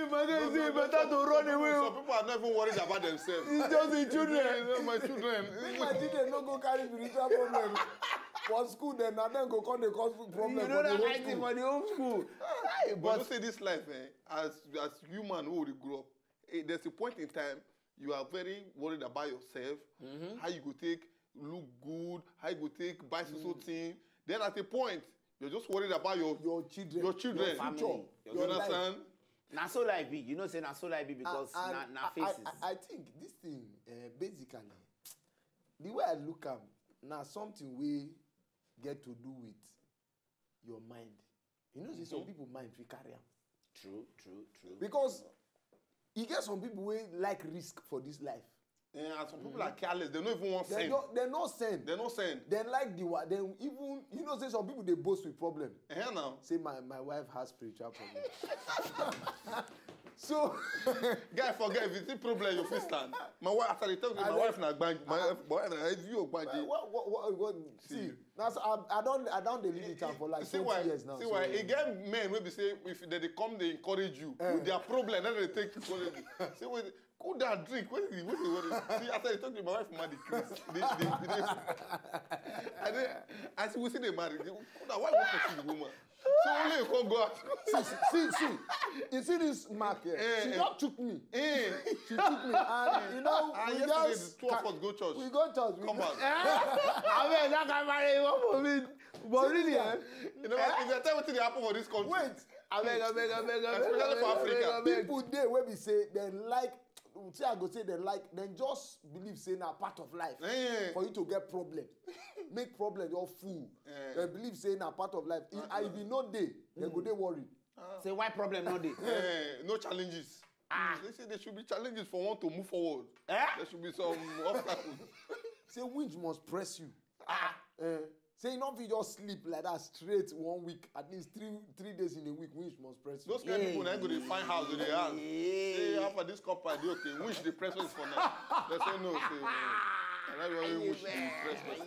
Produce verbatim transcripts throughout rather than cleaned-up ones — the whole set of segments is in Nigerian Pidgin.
Imagine say better to run away. Some people are not even worried about themselves. It's just the children. Yeah, my children. If my children no go carry spiritual problem for school, then na dem go come dey cause problem. You know for the that whole kind thing school. For the whole school. Hey, but but you see this life, eh, as as human who dey grow up, eh, there's a point in time you are very worried about yourself, how you go take look good, how you go take buy so so thing. Then at a point, you're just worried about your Your children. Your children. Your family. You understand? Na so life be. You know say na so life be because and na na I, faces. I, I think this thing, uh, basically, the way I look am, na something we get to do with your mind. You know, say some people mind we carry am. True, true, true. Because you get some people wey like risk for this life. Eh, and some people are careless. They no even want They send. No, they no send. They no send. They like the wa. They even, you know, say some people they boast with problem. Eh, now. Say my, my wife has spiritual problem. So guy, forget if you see problem, you fit stand. My wife, after they tell me, my wife na gbanje. My wife, my wife na, if you gbanje. What, what, what, what, see, that's, I, I don't, I don't dey live with am for like twenty years now. See why? So e get men wey be say if they, they come, they encourage you with their problem, then they take you collect. Say wait, cool down, drink. What is it? What is it? What is it? See, after they talk to my wife, mad the craze. They, they, they, and then, as we see they married, they, cool down. Why we pursue the woman? So only you can go out. See, see, see, see. You see this mark here? Eh, she eh. Just took me. Eh. She took me, and you know, ah, we yesterday just the two of us go church. We go church. We come go out. Abeg, that kind marry you want for me. But really, eh? You know, if you tell wetin dey happen for this country. Wait. Abeg, abeg, abeg, abeg, especially for Africa. People dey wey be say dem like, see, I go say dem like, dem just believe say na part of life. Eh. For you to get problem, make problem your fool. Eh. Dem believe say na part of life. If, if you no dey, dem go dey worried. Say why problem no dey? Eh, no challenges. Ah. They say there should be challenges for one to move forward. Eh? There should be some obstacles. Say winch must press you. Ah. Eh, say you no fit just sleep like that straight one week. At least three three days in a week, winch must press you. Those kind of people na go dey find house with their hands. Say how far this compound dey okay. Winch dey press us for now. They say no. Say, I like when winch dey press us.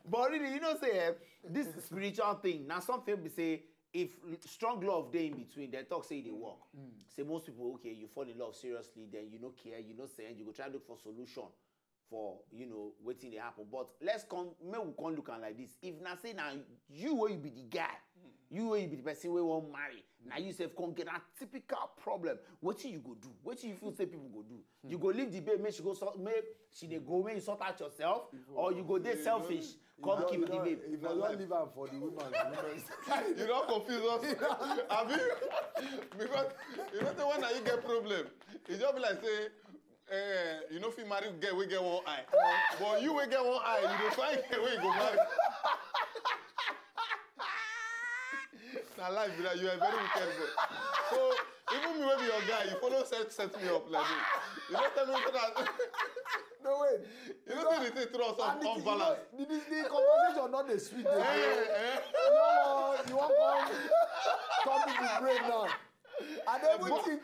But really, you know, say, eh, this spiritual thing na something be say if strong love dey in between, dem talk say e dey work. Say most people, okay, you fall in love seriously, then you no care, you no send, you go try look for solution for, you know, wetin dey happen. But let's come, make we come look am like this. If na say na you wey you be the guy, you wey you be the person wey wan marry, na you sef come get that typical problem. Wetin you go do? Wetin you feel say people go do? You go leave the babe make she go sort, make she dey go, make you sort out yourself, or you go dey selfish, come keep the babe? If I don't leave am for the woman, the woman. You don confuse us. Abi? Because you know say when na you get problem, e just be like say, eh, you no fit marry girl wey get one eye. But you wey get one eye, you dey find girl wey you go marry. Na life be that. You are a very wicked boy. So even me wey be your guy, you follow set set me up like this. You no tell me so that. No, wait. You no see the thing throw us off balance. The, the, the conversation no dey sweet again. Eh, eh. You know what? You wan come turn people brain now. And everything.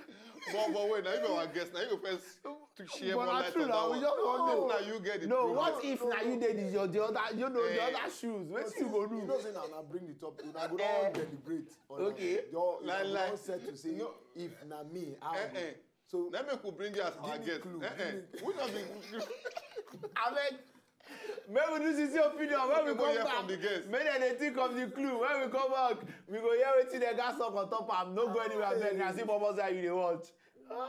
But, but wait, now you be our guest. Now you go first to share more light on that one. But na true now, we just wan know. If na you get the problem. No, what if na you dey the, the other, you know, the other shoes? Wetin you go do? You know say na, na bring the topic. Una go don deliberate on am. Okay. Your, una go don set to say, if na me, I go. So na make we bring you as our guest. Give me clue, give me clue. We no be. Abeg, make we do sisi opinion. When we come back, make dem dey think of the clue. When we come back, we go hear wetin dem gas talk on top am. No go anywhere, abeg. Na still Bobo Side you dey watch. Ah.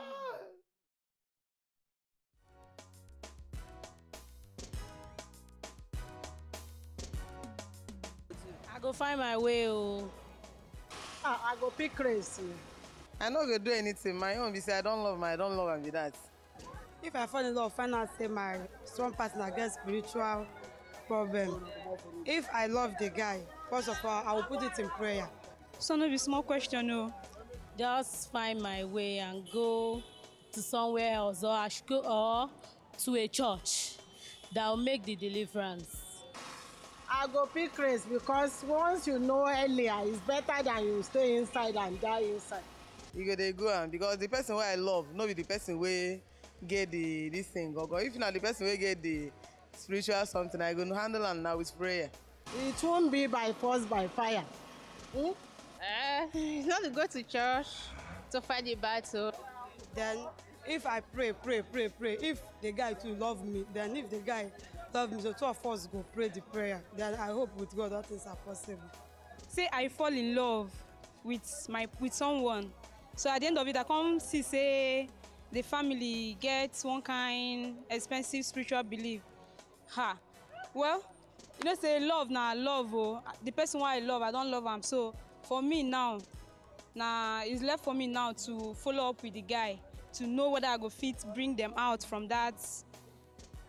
I go find my way o. Ah, I go pick craze. I no go do anything. My own be say I don love my, I don love am be that. If I fall in love, find out say my strong partner get spiritual problem. If I love the guy, first of all, I will put it in prayer. So no be small question o. Just find my way and go to somewhere else, or I should go, or to a church that will make the deliverance. I go pick craze because once you know earlier, it's better than you stay inside and die inside. You go dey go am because the person wey I love no be the person wey get the this thing gangan. If na the person wey get the spiritual something, I go handle am now with prayer. It won't be by force, by fire. Hmm? Eh, it's not to go to church. to fight the battle. Then if I pray, pray, pray, pray, if the guy too love me, then if the guy love me, so two of us go pray the prayer. Then I hope with God all things are possible. Say I fall in love with my with someone, so at the end of it I come see say the family get one kind expensive spiritual belief. Ha. Well, you know say love na love o. The person wey I love, I don love am. So for me now, na it's left for me now to follow up with the guy to know whether I go fit bring them out from that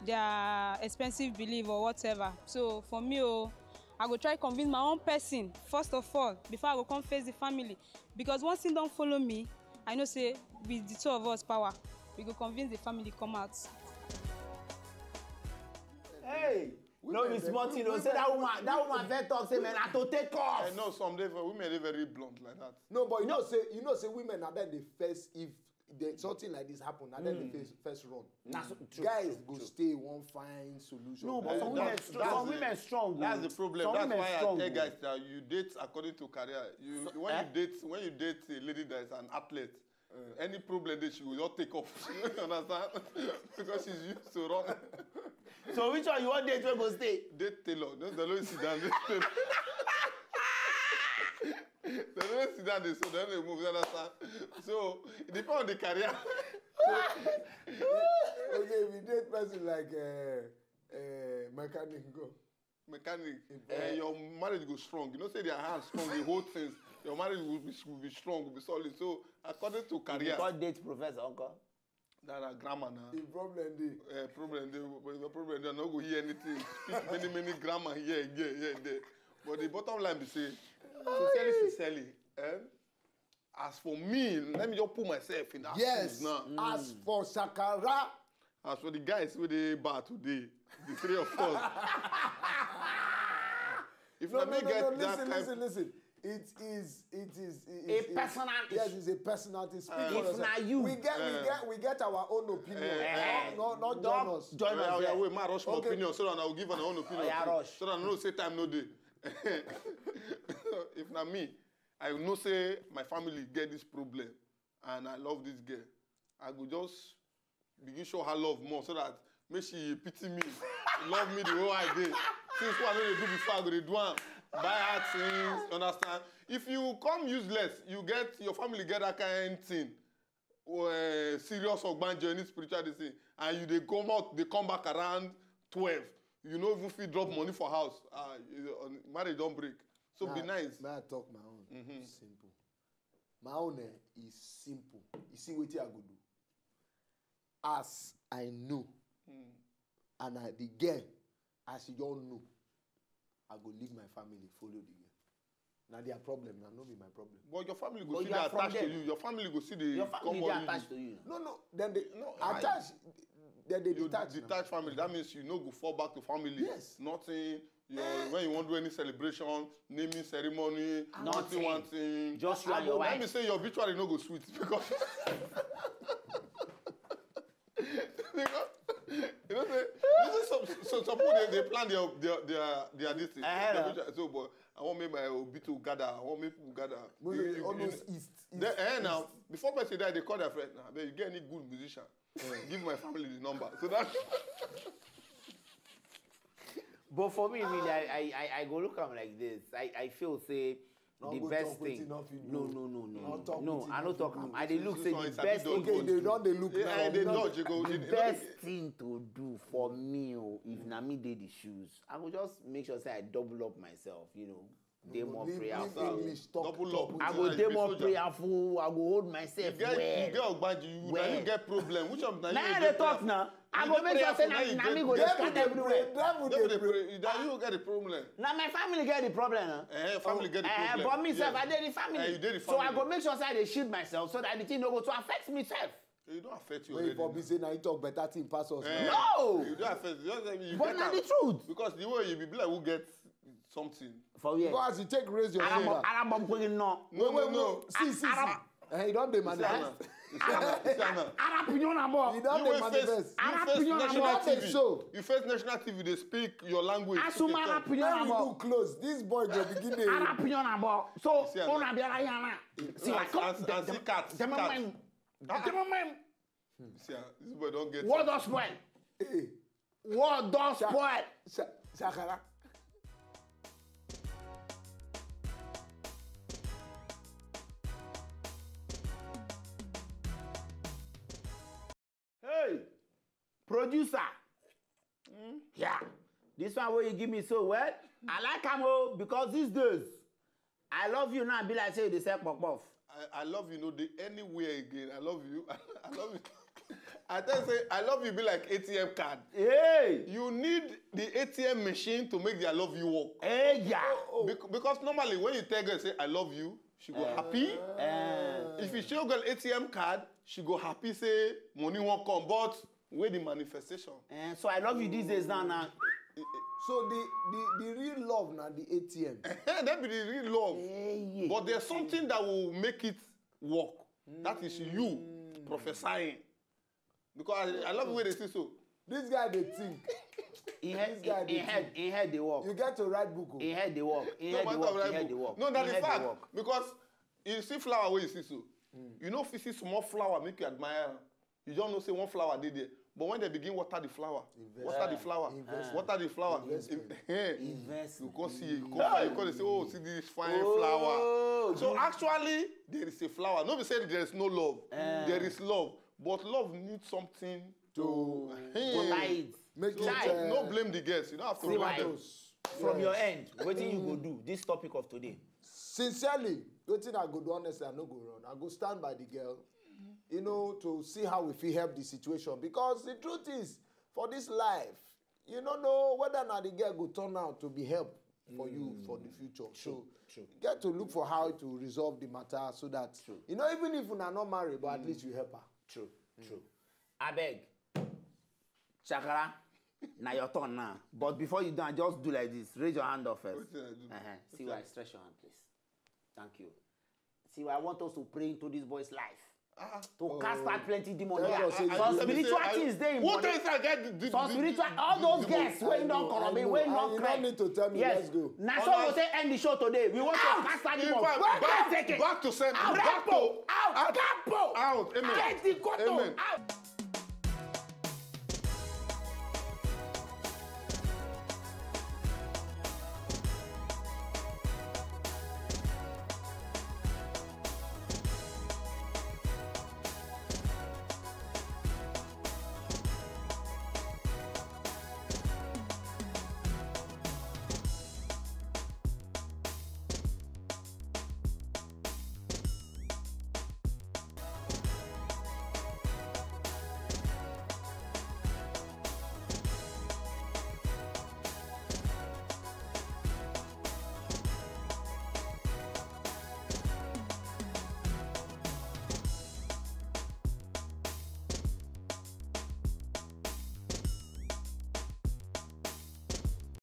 their expensive belief or whatever. So for me o, I go try convince my own person first of all before I go come face the family, because once he don follow me, I know say with the two of us power, we go convince the family come out. Hey, no be small thing o. Say that woman, that woman first talk say, "Man, I to take off." I know some dey very- women dey very blunt like that. No, but you know say you know say women na dem dey first if they, something like this happen, na dem dey first first run. Na so- true, Guys true, go true. Stay one fine solution. No, but That's- some women, that's- some that's the- women strong. That's O. The problem. Some That's women why strong. I tell O. Guys that you date according to career. You when eh? You date when you date a lady that is an athlete, any problem dey she go just take off. You understand? Because she's used to run. So which one you want date wey go stay? Date tailor. No, dem no sit down. Date tailor. Dem no sit down dey so dem dey move. You understand? So it depend on the career. Okay, if you date person like uh, uh, mechanic, go. Mechanic. Eh, your marriage go strong. You know say their hands strong, the whole things. Your marriage will be, will be strong, will be solid. So according to You career, call date professor, uncle. That na grammar na. The problem dey. Uh, problem dey, but the problem dey, I no go hear anything. Speak many many grammar here, here, here, there. But the bottom line be say, sincerely, sincerely, eh? As for me, let me just put myself in that Yes. Shoes now. As for Shakara, As for the guys wey dey bar today, the three of us. If no, na no, me no, get no, that listen, kind listen, listen. It is, it is, it A is personal yes, issue. It's a personality. Speak If for yourself. Na you. We get, we Eh. Get, we get our own opinion. Eh. No, no, not Don't join us. join Oya, us oya, there. Wait, ma rush my Okay. Opinion so that I will give an own opinion. Oya, too. Rush. So that I know say time no dey. If na me, I know say my family get this problem, and I love this girl. I go just begin show her love more so that make she pity me, love me the whole I dey. Things wey I no dey do before, I go dey do am. Buy her things, you understand? If you come useless, you get your family get that kind thing. Uh, serious ogbanje, any spiritual this thing, and you dey come out, dey come back around twelve. You no even fit drop money for house. Ah, you- uh, marriage don break. So be May I- nice. May I talk my own? Simple. My own eh, is simple. You see wetin I go do? As I know, and I, the girl, as you all know, I go leave my family, follow the girl. Na their problem, na no be my problem. But your family go But see you dey are from attached to them. You. Your family go see dey Your family come dey on attached you. To you. No, no, then they No, I- attach, then they You detach. Now. Detach family. That means you no go fall back to family. Yes. Nothing. Your, when you wan do any celebration, naming ceremony, Nothing. One thing. Just you I and go- your Let wife. Me say your obituary no go sweet because. Because you know say this is some some some people dey dey plan their their their their this thing. Eh, Their na. Obituary. So but I wan make my obituary gather. I wan make people gather. No, You- no, you- all you- those east, east, Then eh east. Now before person die, they call their friend. Now, abeg, you get any good musician? Give my family the number so that. But for me, really, I, I, I, I go look am like this. I, I feel say No the go best talk wetin thing. No fit do. No, no, no, no, No no. Talk No, wetin I no no fit talk do. Am. I dey look say So the it's a bit best thing. Okay, they don dey look Yeah, now. eh, they You know, dodge. They go. The They, best thing to do for me, oh, if na me dey the shoes, I go just make sure say I double up myself. You know, dey more leave, leave prayerful. English talk. Double up. Talk I wetin go Like dey a more soldier. Prayerful. I go hold myself You get, well. You get ogbaju. You, Well. You get problem. Which of na Now you I dey dey talk prayerful? Now. I You go dey make sure say prayerful. na Now you na dey me go prayerful. dey scatter everywhere. Devil Devil dey dey pray. Pray. That you get the problem. Na my family get the problem. Huh? Eh, family get the Eh, problem. But me sef, Yes. I dey the family. Eh, you dey the So I family. Go make sure say I dey shield myself so that the thing no go to affect me sef. You don affect you Wey already. For be Now. Say na you talk better thing pass us. Eh, Now. No. You don affect. You just, you But get na am. The truth. Because the way you be, be like who get something. For here. Go as you take raise your Arabọ finger. Arabọ pé no. No, no, Wait, wait, no. Wait. See, see, see. Arabọ Eh, you don dey You see am now? manifest. You see am now? You see am now? Ara pinyo na bo. You don You dey wey face, manifest. you Ara face pinyo na national bo. Dey T V. show. You face national T V. They speak your language. Asuma Speak ara your tongue. pinyo na When we bo. do close, this boy go begin dey. Ara pinyo na bo. So You see am una now? biara yana. See And- like come. and- and see cat, Dem cat. mem. Dem mem. See am, this boy don get. What don spoil? Hey, What don spoil? Sha- Shakara. Hey, producer. Yeah, this one wey you give me so well, I like am o because these days, I love you now be like say you dey sell puff puff. I, I love you no dey anywhere again. I love you. I love you. I tell you say I love you be like A T M card. Hey, You need the A T M machine to make their love you work. hey, yeah. Bec- because normally when you tell girl say I love you, she go happy. Eh, If you show girl A T M card, she go happy say money won't come. But where the manifestation? eh, so I love you these days now now. So the the the real love na the A T M. That be the real love. Hey, But there's something that will make it work. That is you prophesying. Because I, I love the way they say so. This guy dey think. He head, This guy he, he dey head, he head dey work. You get to write book o. He head dey work. He No head dey matter work. what He head I dey do. Work. No, that He is head dey fact. Work. Because you see flower where you see so. You know if you see small flower, make you admire. Am. You don't know say one flower dey there. But when they begin water the flower, water the flower, Investment. Water the flower. Investment. If- eh, Investment. You can see, you can find, you can say, oh, see this fine Oh, flower. So you- actually, there is a flower. No be say there is no love. There is love, but love needs something to. Water it. Make it Chai. uh, No blame the girls. You don't have to See blame why? them. From your end, wetin you go do? This topic of today. Sincerely, wetin I go do, honestly, I no go run. I go stand by the girl, you know, to see how we fit help the situation. Because the truth is, for this life, you no know whether na the girl go turn out to be help for you for the future. So True. Get to look for how to resolve the matter so that you know even if una not marry, but at least you help her. True, true. Abeg, Shakara, na your turn now. But before you done, just do like this. Raise your hand up first. Wetin I do? Uh-huh. See why? Stretch your hand, please. Thank you. See why? I want us to pray into this boy's life. Ah, To cast out plenty demon. Tell Yeah. us say Some you- spiritual I- things dey Who involved. tell you say I get the, the, Some the- spiritual, the- all the- those the- girls I wey know, don I kolobe, know, wey I don know, you cry. don't need to tell me, Yes. let's go. Na so we take end the show today. We want to cast out In demon. fact, Wait back, a second. Back to sender. Out, Back to out, out, out. Amen. Get the cotton Amen. out.